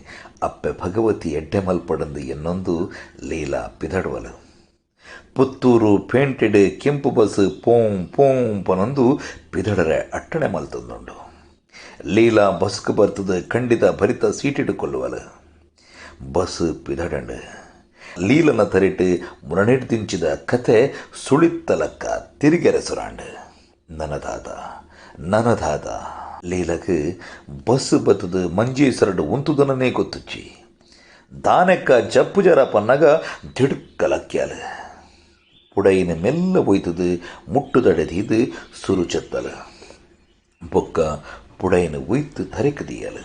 ಅಪ್ಪೆ ಭಗವತಿ ಎಡ್ಡೆ ಮಲ್ಪಡಂದು ಎನ್ನೊಂದು ಲೀಲಾ ಪಿದಡುವಲು. ಪುತ್ತೂರು ಪೇಂಟೆಡ್ ಕೆಂಪು ಬಸ್ ಪೋಂ ಪೋಂ ಪನೊಂದು ಪಿದಡರೆ ಅಟ್ಟಣೆ ಮಲ್ತೊಂದುಂಡು. ಲೀಲಾ ಬಸ್ಕ್ ಬರ್ತದ ಖಂಡಿತ ಭರಿತ ಸೀಟಿಟ್ಟುಕೊಳ್ಳುವಳು. ಬಸ್ ಪಿದಡಂಡು. ಲೀಲನ ತರಿಟ್ಟು ಮುರಣಿಡ್ದಿಂಚಿದ ಕತೆ ಸುಳಿತ್ತಲಕ್ಕ ತಿರುಗೆರೆಸುರಾಂಡು. ನನದಾದ ನನದಾದ ಲೀಲಗ್ ಬಸ್ ಬತ್ತದ ಮಂಜೇಸರಡು ಉಂತುದನನೇ ಗೊತ್ತುಚ್ಚಿ. ದಾನೆಕ್ಕ ಜಪ್ಪು ಜರ ಪನ್ನಗ ದಿಡುಕ್ಕಲಕ್ಕ್ಯಾಲ. ಪುಡೈನ ಮೆಲ್ಲ ಒಯ್ತದು ಮುಟ್ಟುದಡೆದೀದು ಸುರು ಚೆತ್ತಲ. ಬೊಕ್ಕ ಪುಡೈನ ಒಯ್ತು ತರೆಕದಿಯಲು.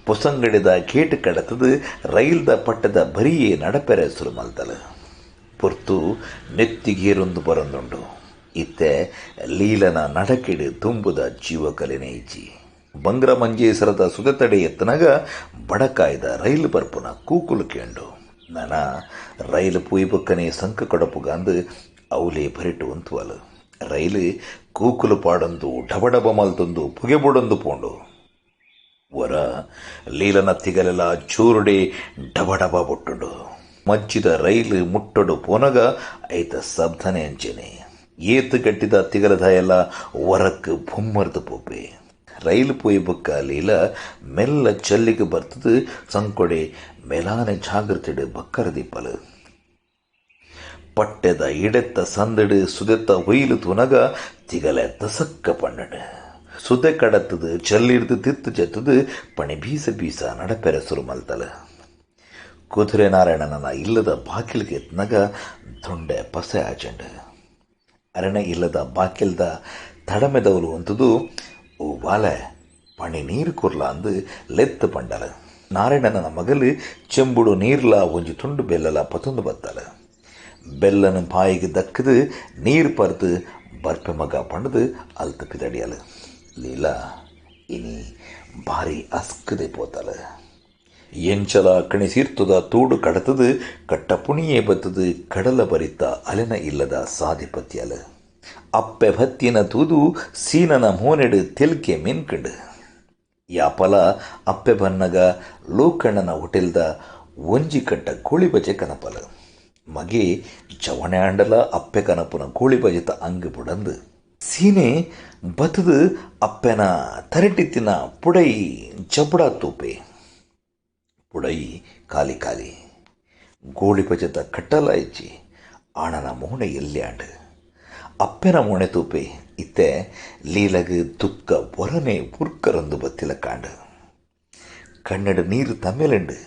ಪೊಸಂಗಡಿದ ಗೇಟ್ ಕಡತದು ರೈಲ್ದ ಪಟ್ಟದ ಬರಿಯೇ ನಡಪೆರೆ ಸುರು ಮಲ್ತಲ. ಪೊರ್ತು ನೆತ್ತಿಗೇರೊಂದು ಬರೊಂದುಂಡು. ಇತ್ತೆ ಲೀಲನ ನಡಕೆಡು ತುಂಬುದ ಜೀವಕಲೆನೇ ಇಜ್ಜಿ. ಬಂಗ್ರ ಮಂಜೇಸರದ ಸುದೆತಡೆ ಎತ್ತನಾಗ ಬಡಕಾಯ್ದ ರೈಲು ಬರ್ಪುನ ಕೂಕುಲು ಕೇಂಡು. ನನ ರೈಲು ಪೂಯ್ಬಕ್ಕನೆ ಸಂಕ ಕಡಪುಗಾಂದು ಅವಲೇ ಬರಿಟು ಉಂತುವಲು. ರೈಲು ಕೂಕುಲು ಪಾಡೊಂದು ಡಬಡಬ ಮಲ್ತೊಂದು ಪುಗೆ ಬುಡೊಂದು ಪೋಂಡು. ವರ ಲೀಲನ ತಿಗಲೆಲ್ಲ ಚೂರುಡೆ ಡಬಡಬ ಬೊಟ್ಟುಂಡು. ಮಜ್ಜಿದ ರೈಲು ಮುಟ್ಟೊಡು ಪೋನಗ ಐತ ಶಬ್ದನೆ ಅಂಚೆನೆ. ಏತು ಗಟ್ಟಿದ ತಿಗಲದ ಎಲ್ಲ ವರಕ್ಕೆ ಬೊಮ್ಮರ್ದು ಪೋಪೆ. ರೈಲು ಪೋಯಿ ಬೊಕ್ಕ ಲೀಲ ಮೆಲ್ಲ ಚಲ್ಲಿಗೆ ಬರ್ತದು ಸಂಕೊಡೆ ಮೆಲಾನೆ ಜಾಗೃತಿಡು ಬಕ್ಕರ ದೀಪಲು. ಪಟ್ಟೆದ ಇಡೆತ್ತ ಸಂದಡು ಸುದೆತ್ತ ಒಯ್ಲು ತೂನಗ ತಿಗಲೆ ತಸಕ್ಕ ಪಣ್ಣಡು. ಸುದೆ ಕಡತ್ತದು ಚಲ್ಲಿಡ್ದು ತಿತ್ತು ಜತ್ತದು ಪಣಿ ಬೀಸ ಬೀಸ ನಡಪೆರೆ ಸುರು ಮಲ್ತಲ. ಕುದುರೆ ನಾರಾಯಣನ ಇಲ್ಲದ ಬಾಕಿಲ್ಗೆ ಎತ್ತನಾಗ ದೊಂಡೆ ಪಸೆ ಆಚಂಡು. ಅರಣೆ ಇಲ್ಲದ ಬಾಕಿಲ್ದ ತಡಮೆದವಲು ಅಂತದು ಓ ವಾಲೆ ಪಣಿ ನೀರು ಕೊರ್ಲ ಅಂದು ಲೆತ್ತು ಪಂಡಲ. ನಾರಾಯಣನ ಮಗಲು ಚೆಂಬುಡು ನೀರ್ಲ ಒಂಜಿ ತುಂಡು ಬೆಲ್ಲಲ ಪತೊಂದು ಬತ್ತಲ. ಬೆಲ್ಲನ ಬಾಯಿಗೆ ದಕ್ಕದು ನೀರು ಪರ್ದು ಬರ್ಪೆ ಮಗ ಪಂಡದು ಅಲ್ತು ಪಿದಡಿಯಲು. ಲೀಲಾ ಇನಿ ಭಾರಿ ಅಸ್ಕದೆ ಪೋತಲ. ಎಂಚಲ ಕಣಿಸೀರ್ತದ ತೂಡು ಕಡತದು ಕಟ್ಟ ಪುಣಿಯೇ ಬತ್ತದು ಕಡಲ ಬರಿತ ಅಲೆನ ಇಲ್ಲದ ಸಾಧಿಪತ್ಯಲ. ಅಪ್ಪೆ ಭತ್ತಿನ ತೂದು ಸೀನನ ಮೋನೆಡು ತೆಲ್ಕೆ ಮಿನ್ಕಂಡು. ಯಾಪಲ ಅಪ್ಪೆ ಬನ್ನಗ ಲೋಕಣ್ಣನ ಹೋಟೆಲ್ದ ಒಂಜಿ ಕಟ್ಟ ಕೋಳಿ ಬಜೆ ಕನಪಲ. ಮಗೆ ಜವಣೆ ಆಂಡಲ ಅಪ್ಪೆ ಕನಪುನ ಕೋಳಿ ಬಜೆತ ಅಂಗು ಬುಡಂದು. ಸೀನೆ ಬತ್ತದು ಅಪ್ಪೆನ ತರಟಿತ್ತಿನ ಪುಡೈ ಜಬಡ ತೂಪೆ. ಪುಡೈ ಖಾಲಿ ಖಾಲಿ ಗೋಳಿ ಬಜೆತ ಕಟ್ಟಲ ಇಜ್ಜಿ. ಆಣನ ಮೋಣೆ ಎಲ್ಲಿ ಆಂಡು ಅಪ್ಪೆನ ಮೋಣೆ ತೂಪೆ. ಇತ್ತೆ ಲೀಲಗು ದುಃಖ ಒರನೆ ಉರ್ಕರೊಂದು ಬತ್ತಿಲ ಕಾಂಡು. ಕಣ್ಣಡು ನೀರು ತಮ್ಮೆಲಂಡು.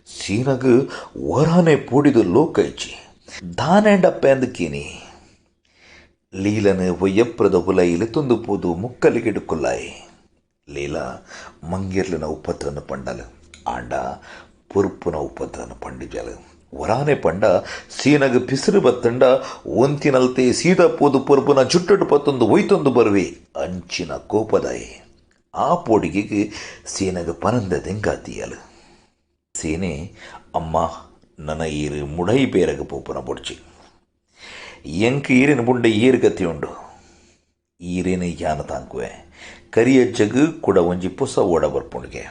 ಸೀನಗು ಒರಾನೆ ಪೂಡಿದು ಲೋಕ ಇಜ್ಜಿ. ದಾನೆಂಡಪ್ಪೆ ಅಂದಕೀನಿ. ಲೀಲನು ಒಯ್ಯಪ್ರದ ಹುಲ ಇಲೆತೊಂದು ಪೋದು ಮುಕ್ಕಲಿಗೆಡುಕೊಲ್ಲಾಯಿ. ಲೀಲಾ ಮಂಗಿರ್ಲಿನ ಉಪತ್ರನ ಪಂಡಲು. ಆಂಡ ಪೊರುಪುನ ಉಪತ್ರನ ಪಂಡಿಜಲು. ಒರಾನೆ ಪಂಡ ಸೀನಗು ಪಿಸಿರು ಬತ್ತಂಡ ಒಂತಿನಲ್ತೆ ಸೀದಾ ಪೋದು ಪೊರುಪುನ ಜುಟ್ಟಡು ಪತ್ತೊಂದು ಒಯ್ತೊಂದು ಬರುವೆ ಅಂಚಿನ ಕೋಪದಾಯಿ. ಆ ಪೋಡಿಗೆಗೆ ಸೀನಗು ಪನಂದ ದೆಂಗಾತಿಯಲು. ಸೀನೆ ಅಮ್ಮ ನನ್ನ ಈರು ಮುಡೈ ಬೇರಗ ಪೋಪುನ ಬೊಡ್ಚಿ. ಎಂಕ್ ಈರಿನ ಬುಂಡೆ ಈರು ಗತಿ ಉಂಡು. ಈರೇನು ಯಾನ ತಾಂಕುವೆ. ಕರಿಯಜ್ಜಗು ಕೂಡ ಒಂಜಿ ಪೊಸ ಓಡ ಬರ್ಪುಂಡಿಗೆ.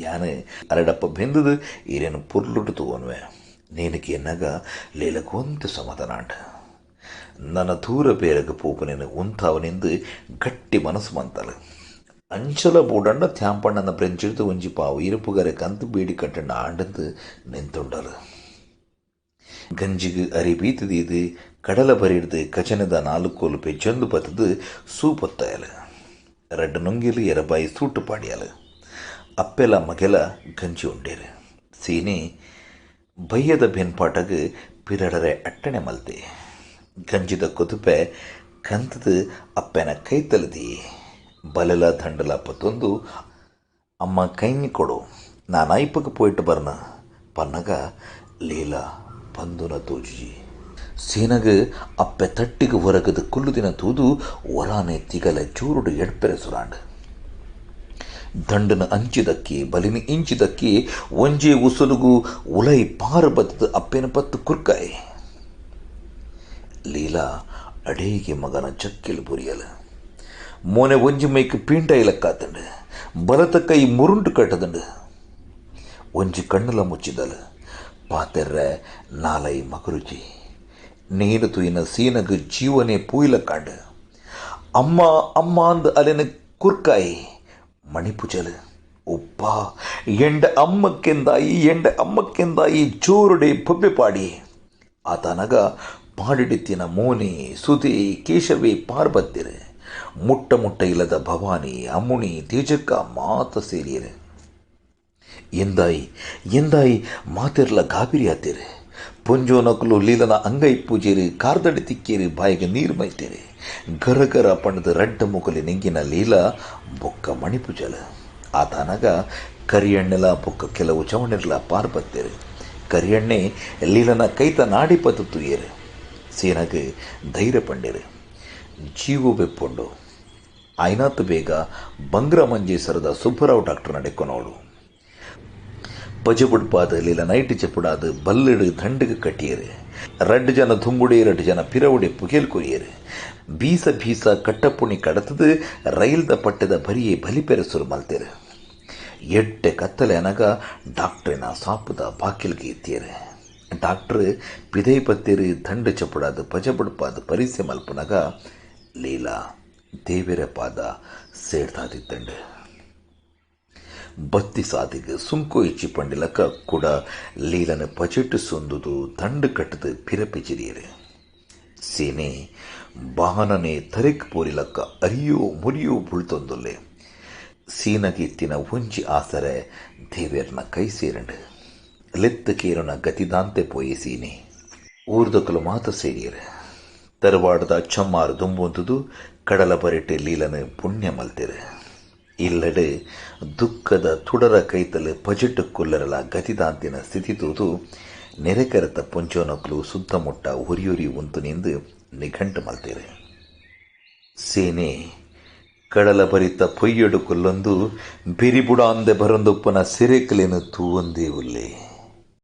ಯಾನು ಅರಡಪ್ಪ ಬೆಂದದು ಈರೇನು ಪುರ್ಲುಟು ತಗೋನುವೆ. ನೇನಕ್ಕೆ ಎನ್ನಗ ಲೇಲಕ್ಕೆ ಸಮಾಧಾನ ಆಂಡ. ನನ್ನ ದೂರ ಬೇರಗ ಪೋಪನೇನು ಉಂತಾವನೆಂದು ಗಟ್ಟಿ ಮನಸ್ಸು ಮಂತಲು. ಅಂಚಲ ಬೂಡಂಡ ತ್ಯಾಂಪಣ್ಣನ ಬ್ರೆಂಚಿಡ್ದು ಒಂಜಿ ಪಾವು ಇರುಪುಗರೆ ಕಂತು ಬೀಡಿ ಕಟ್ಟಣ್ಣ ಆಂಡಂದು ನೆಂತುಂಡಲು. ಗಂಜಿಗೆ ಅರಿ ಬೀತದೀದು ಕಡಲ ಬರಿಡ್ದು ಕಚನದ ನಾಲ್ಕೋಲು ಪೆಜ್ಜೊಂದು ಬತ್ತದು ಸೂಪೊತ್ತಾಯಲು. ರಡ್ಡು ನೊಂಗಿಲು ಎರಬಾಯಿ ಸೂಟು ಪಾಡಿಯಲು. ಅಪ್ಪೆಲ ಮಗೆಲ ಗಂಜಿ ಉಂಡೇರು. ಸೀನೆ ಬಯ್ಯದ ಬೆನ್ಪಾಟಗು ಪಿರಡರೆ ಅಟ್ಟಣೆ ಮಲ್ತೆ. ಗಂಜಿದ ಕೊದುಪೆ ಕಂತದು ಅಪ್ಪೆನ ಕೈತಲದಿ ಬಲೆಲ ದಂಡಲ ಪತ್ತೊಂದು ಅಮ್ಮ ಕೈಂಗಿ ಕೊಡು ನಾನಾಯ್ಪಕ್ಕೆ ಪೋಯಿಟ್ಟು ಬರ್ನ ಪನ್ನಗ ಲೀಲಾ ಪಂದುನ ತೋಜಿ. ಸೀನಗು ಅಪ್ಪೆ ತಟ್ಟಿಗೆ ಹೊರಗದು ಕುಲ್ಲುದಿನ ತೂದು ಒರಾನೆ ತಿಗಲ ಚೂರುಡು ಎಡ್ಪೆರೆ ಸುರಾಂಡ್. ದಂಡನ ಅಂಚಿದಕ್ಕಿ ಬಲಿನ ಇಂಚಿದಕ್ಕಿ ಒಂಜೆ ಉಸುಲುಗು ಉಲೈ ಪಾರು ಬತ್ತದ ಅಪ್ಪೆನ ಪತ್ತು ಕುರ್ಕಾಯಿ. ಲೀಲಾ ಅಡೇಗೆ ಮಗನ ಚಕ್ಕಿಲು ಬುರಿಯಲು. ಮೋನೆ ಒಂಜಿ ಮೈಕ್ ಪೀಂಟ ಇಲಕ್ಕಾತಂಡು. ಬಲತ ಕೈ ಮುರುಂಟು ಕಟ್ಟದಂಡು. ಒಂಜಿ ಕಣ್ಣುಲ ಮುಚ್ಚಿದಲು. ಪಾತೆರ್ರೆ ನಾಲೈ ಮಕರುಜಿ. ನೀರು ತುಯಿನ ಸೀನಗು ಜೀವನೆ ಪೂಯಿಲ ಕಾಂಡು. ಅಮ್ಮ ಅಮ್ಮ ಅಂದ್ ಅಲೆನ ಕುರ್ಕಾಯಿ ಮಣಿಪುಜಲು ಉಪ್ಪ ಎಂಡ ಅಮ್ಮಕ್ಕೆಂದಾಯಿ ಎಂಡ ಅಮ್ಮಕ್ಕೆಂದಾಯಿ ಜೋರುಡೆ ಬೊಬ್ಬೆ ಪಾಡಿ ಆತನಗ ಪಾಡಿಡಿತ್ತಿನ ಮೋನೆ ಸುಧಿ ಕೇಶವೇ ಪಾರ್ಬತ್ತಿರು ಮುಟ್ಟ ಮುಟ್ಟ ಇಲ್ಲದ ಭವಾನಿ ಅಮ್ಮುಣಿ ತೇಜಕ್ಕ ಮಾತ ಸೇರಿಯರು ಎಂದಾಯಿ ಎಂದಾಯಿ ಮಾತಿರ್ಲ ಗಾಬಿರಿ ಆತೀರು ಪೊಂಜೋ ನಕಲು ಲೀಲನ ಅಂಗೈ ಪೂಜೇರು ಕಾರ್ದಡಿ ತಿಕ್ಕೇರು ಬಾಯಿಗೆ ನೀರು ಮೈತೇರು ಗರ ಗರ ಪಣದ ರಡ್ಡ ಮುಕಲಿ ನಿಂಗಿನ ಲೀಲ ಬೊಕ್ಕ ಮಣಿಪುಜಲ ಆತನಗ ಕರಿಯಣ್ಣೆಲ ಬೊಕ್ಕ ಕೆಲವು ಚವಣಿರ್ಲ ಪಾರ್ಬತ್ತೇರು ಕರಿಯಣ್ಣೆ ಲೀಲನ ಕೈತ ನಾಡಿ ಪತ್ತು ತುಯ್ಯರು ಸೇನಗೆ ಧೈರ್ಯ ಪಂಡೇರು ಜೀವು ಬೆಪ್ಪುಂಡು ಆಯ್ನಾತ್ ಬೇಗ ಬಂಗ್ರ ಮಂಜೇಶ್ವರದ ಸುಬ್ಬರಾವ್ ಡಾಕ್ಟರ್ ನಡೆಕೊನೋಡು ಪಜೆ ಲೀಲ ನೈಟ್ ಚೆಪ್ಪುಡಾದು ಬಲ್ಲಿಡು ದಂಡಿಗೆ ಕಟ್ಟಿಯರು ರಡ್ಡು ಜನ ದುಂಬುಡಿ ರಡ್ಡು ಜನ ಪಿರವುಡಿ ಪುಗೆಲ್ ಕೊರಿಯರು ಬೀಸ ಬೀಸ ಕಟ್ಟಪುಣಿ ಕಡತದು ರೈಲ್ದ ಪಟ್ಟದ ಬರಿಯೇ ಬಲಿಪೆರೆ ಸುರು ಮಲ್ತೇರು ಎಡ್ಡೆ ಕತ್ತಲೆ ಅನಗ ಡಾಕ್ಟ್ರಿನ ಸಾಪುದ ಬಾಕಿಲ್ಗೆ ಎತ್ತಿಯರು ಡಾಕ್ಟ್ರ್ ಪಿದೈ ಪತ್ತೇರು ದಂಡು ಚಪುಡಾದು ಪಜೆ ಬುಡ್ಪಾದು ಪರಿಸೆ ಮಲ್ಪುನಗ ಲೀಲಾ ದೇವೆರ ಪಾದ ಸೇಡ್ತಾದಿತ್ತಂಡು ಬತ್ತಿ ಸಾದಿಗೆ ಸುಂಕೋ ಇಚ್ಚಿ ಪಂಡಿಲಕ ಕೂಡ ಲೀಲನ ಪಚೆಟ್ಟು ಸೊಂದುದು ದಂಡು ಕಟ್ಟದು ಪಿರಪಿಚಿರಿಯರು ಸೇನೆ ಬಾಹನನೆ ತರೆಕ್ ಪೋರಿಲಕ್ಕ ಅರಿಯೋ ಮುರಿಯೋ ಬುಳ್ತೊಂದುಲ್ಲೆ ಸೀನಗೆ ಇತ್ತಿನ ಒಂಜಿ ಆಸರೆ ದೇವೇರ್ನ ಕೈ ಸೇರಂಡು ಲೆತ್ತ ಕೇರುನ ಗತಿದಾಂತೆ ಪೋಯಿ ಸೀನೆ ಊರ್ದಕಲು ಮಾತ ಸೇರಿಯರು ತರವಾಡದ ಚಮ್ಮಾರು ದುಂಬುಂತುದು ಕಡಲ ಬರಿಟೆ ಲೀಲನ ಪುಣ್ಯ ಮಲ್ತಿರು ಇಲ್ಲಡೆ ದುಃಖದ ತುಡರ ಕೈತಲು ಪಜೆಟ್ಟು ಕೊಲ್ಲರಲ ಗತಿದಾಂತಿನ ಸ್ಥಿತಿ ತೂದು ನೆರೆಕರೆತ ಪೊಂಚೋನಕ್ಲು ಸುತ್ತಮುಟ್ಟ ಉರಿಯುರಿ ಉಂತು ನಿಂದು ನಿಘಂಟು ಮಲ್ತೇರು ಸೇನೆ ಕಡಲ ಬರಿತ ಪೊಯ್ಯಡು ಕೊಲ್ಲೊಂದು ಬಿರಿಬುಡಾಂದೆ ಬರೊಂದೊಪ್ಪನ ಸಿರೆಕಲೇನು ತೂವಂದೇ ಉಲ್ಲೆ.